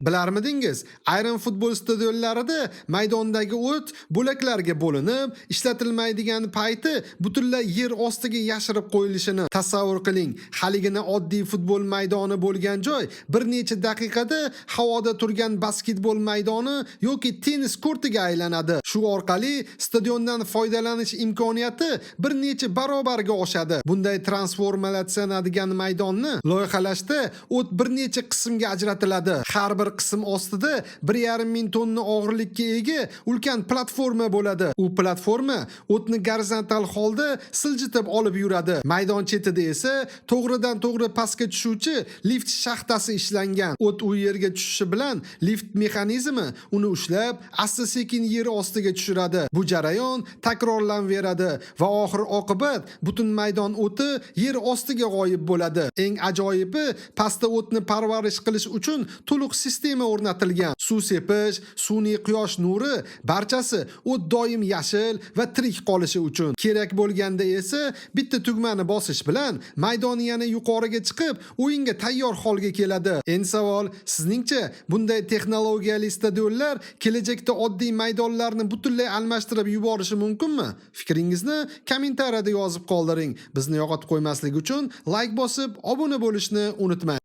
Bilarmidingiz, ayrim futbol stadionlarida maydondagi o't bo'laklarga bo'linib, ishlatilmaydigan payti butunlay yer ostiga yashirib qo'yilishini tasavvur qiling. Haligina oddiy futbol maydoni bo'lgan joy bir necha daqiqada havoda turgan basketbol maydoni yoki tennis kortiga aylanadi. Shu orqali stadiondan foydalanish imkoniyati bir necha barobarga oshadi. Bunday transformatsiyalanadigan maydonni loyihalashda o't bir necha qismga ajratiladi. Har bir qism ostida 1,5 ming tonna og'irlikka ega ulkan platforma bo'ladi. U platforma o'tni gorizontal holda siljitib olib yuradi. Maydon chetida esa to'g'ridan to'g'ri pastga tushuvchi lift shaxtasi ishlangan. O't u yerga tushishi bilan lift mexanizmi uni ushlab, asta-sekin yer ostiga tushiradi. Bu jarayon takrorlanaveradi va oxir oqibat butun maydon o'ti yer ostiga g'oyib bo'ladi. Eng ajoyibi, pastda o'tni parvarish qilish uchun to'liq sistema o'rnatilgan. Suv sepish, sun'iy quyosh nuri, barchasi o't doim yashil va tirik qolishi uchun. Kerak bo'lganda esa bitta tugmani bosish bilan maydon yana yuqoriga chiqib, o'yinga tayyor holga keladi. Endi savol, sizningcha bunday texnologiyali stadionlar kelajakda oddiy maydonlarni butunlay almashtirib yuborishi mumkinmi? Fikringizni kommentariyada yozib qoldiring. Bizni yo'qotib qo'ymaslik uchun layk bosib, obuna bo'lishni unutmang.